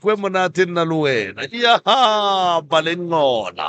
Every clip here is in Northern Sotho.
Kwe monate nna le wena. Iyahamba le nqola.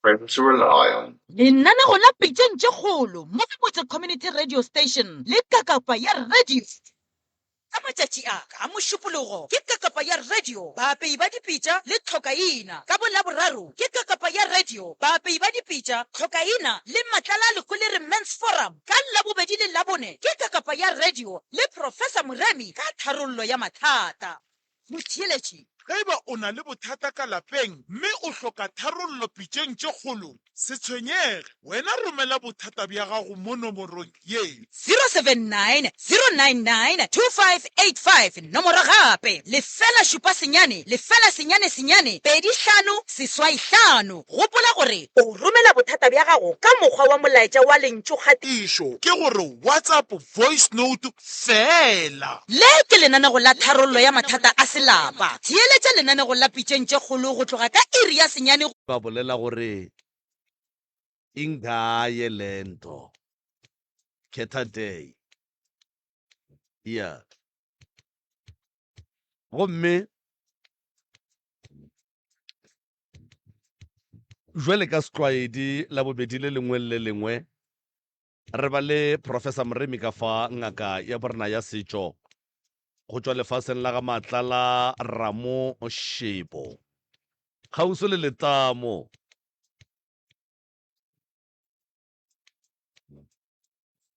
Friend to rely on. Lenanego la Pitšeng tše Kgolo mo go Motse Community Radio Station le Kakapa ya Radio. Ka matšatši a ka Mošupologo ke Kakapa ya Radio, Baapei ba Dipitša le Tlhokaina. Ka bo Laboraro ke Kakapa ya Radio, Baapei ba Dipitša, Tlhokaina le Matlala a Lekolere Men's Forum. Ka Labobedi le Labone ke Kakapa ya Radio le Professor Moremi ka tharollo ya mathata. Motheeletši. Ge e ba o na le bothata ka lapeng mme o hloka tharollo pitšeng tše kgolo, se tshwenyege. Wena romela bothata bja gago mo nomorong ye. 079 099 2585 Nomoro gape, lefela šupa senyane lefela senyane senyane pedi hlano seswai hlano. Gopola gore o romela bothata bja gago ka mokgwa wa molaetša wa lentšukgatišo. Ke gore WhatsApp voice note feela. Le ke lenanego la tharollo ya mathata a selapa. Theeletša lenanego la Pitšeng tše Kgolo go tloga ka iri ya senyane go. Ba bolela gore ingaye lento khetha day yeah gomme jwale ka setlwaedi la bobedi le lengwe le le lengwe Re ba le Professor Moremi ka fa, ngaka ya borena ya setšo go tšwa lefaseng la ga Matlala Ramošebo, kgauswi le letamo.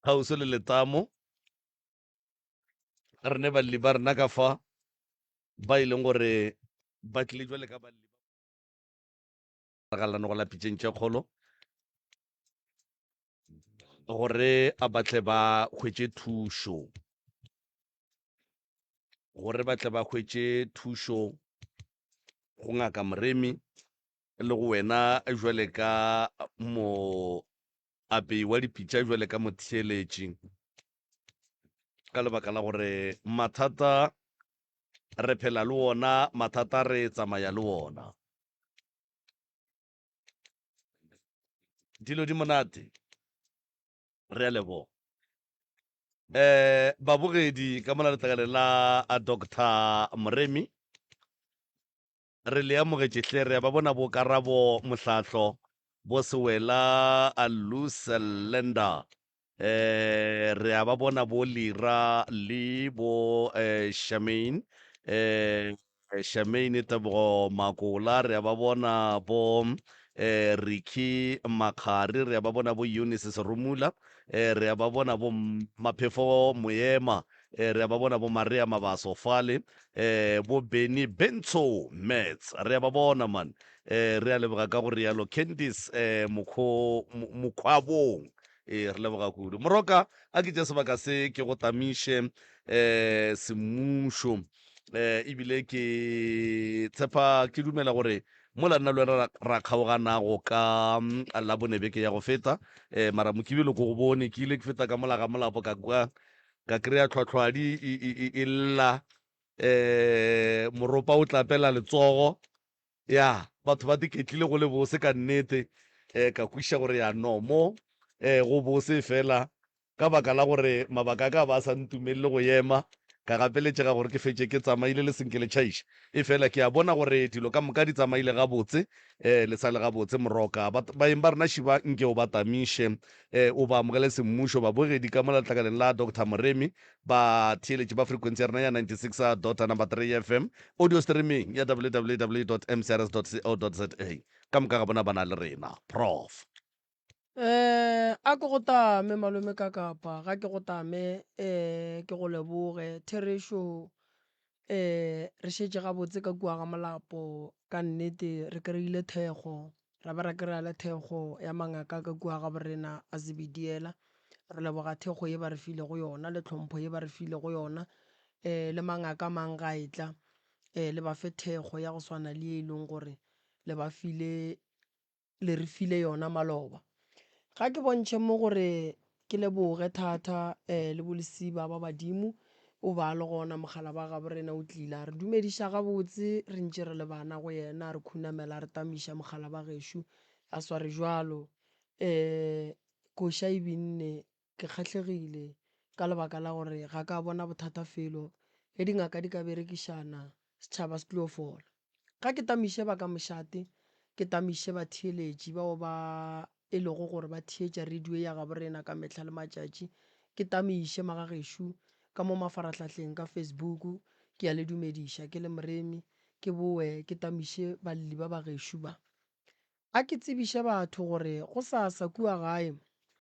Kgauswi le letamo. Re ne balli ba rena ka fa ba e leng gore ba tlile jwale ka balli ba ga lanogo la pitšeng tše kgolo. Gore a ba tle ba hwetše thušo, gore ba tle ba hwetše thušo go Ngaka Moremi le go wena jwale ka moapei wa dipitša, jwale ka motheeletši, ka lebaka la gore mathata re phela le wona, mathata re tsamaya le wona. Dilo di monate. Re a leboga. Eh, babogedi ka mola letlakaleng la a Doctor Moremi, re le amogetše hle. Re a ba bona bo Karabo Mohlahlo, bo Sewela a Lucelenda, eh, re a ba bona bo Lira le bo eh, Charmaine, eh, Charmaine Tebogo Makola, re a ba bona bo eh, Ricky Makgari, re a ba bona bo Eunice Serumula, eh, re a ba bona bo Maphefo Moema, eh, re a ba bona bo Maria Mabaso fale, eh, bo Benny Bentsho Mats, re a ba bona man, eh, re a leboga ka go rialo Candice eh, Mokho, Mokhwabong, ee re leboga kudu. Moroka, a ke tše sebaka se ke go tamiše um semmušo um ebile ke tshepa ke dumela gore mola nna le wena ra kgaoganago ka mm, Labone beke ya go feta um mara Mokibelo ko go bone ke ile ke feta ka mola ga molapo ka kwa ka kry-a tlhwatlhwadi e, e, e, e lla um moropa o tlapela letsogo Ya, batho ba tiketlile go le bose ka nnete. E, ka kwešiša gore ya no mo e, go bose fela ka baka la gore mabaka a ka a ba a sa ntumelele go ema, ka gapeletšega gore ke fetše ke tsamaile le senke le tšhaiša. Efela ke a bona gore dilo ka moka di tsamaile gabotse, e, le sa le gabotse Moroka. Ba, baeng ba rena šiba nke o ba tamiše, e, o ba amogele semmušo. Babogedi ka mola letlakaleng la Doctor Moremi ba theeletše ba frequency ya rena ya 96 dot number 3 FM, audio streaming ya www dot mcrs dot co dot za. Ka moka ga bona ba na le rena. Prof. Eh, a ke go tame malome ka kapa ga ke go tame eh ke go leboge therešo eh re šetše gabotse ka kua ga molapo ka nnete re kry-ile thekgo ra ba ra kry-a le thekgo ya mangaka ka kua ga borena a Zebediela re leboga thekgo ye ba re filego yona le tlhompho ye ba re filego yona eh le mangaka a mang ga etla eh le ba fe thekgo ya go swana le ye e leng gore le ba file le re file yona maloba. Ga ke bontšhe mo gore ke leboge thata um le bolesiba ba badimo o ba le gona mogala ba gabo rena o tlile a re dumediša gabotse re ntše re le bana go yena a re khunamela a re tamiša mogala ba gešo a sware jwalo um koša e binne ke kgahlegile ka lebaka la gore ga ka bona bothata felo ge dingaka di ka berekišana setšhaba se tlo fola. Ga ke tamiše ba ka mošate. Ke tamiše batheeletši bao ba e lego gore ba theetša radio ya gabo rena ka mehla le matšatši. Ke tamiše magagešo ka mo mafarahlahleng ka Facebook. Ke a le dumediša ke le Moremi. Ke boe ke tamiše balli ba bagešo ba. A ke tsebiše batho gore gosasa kua gae.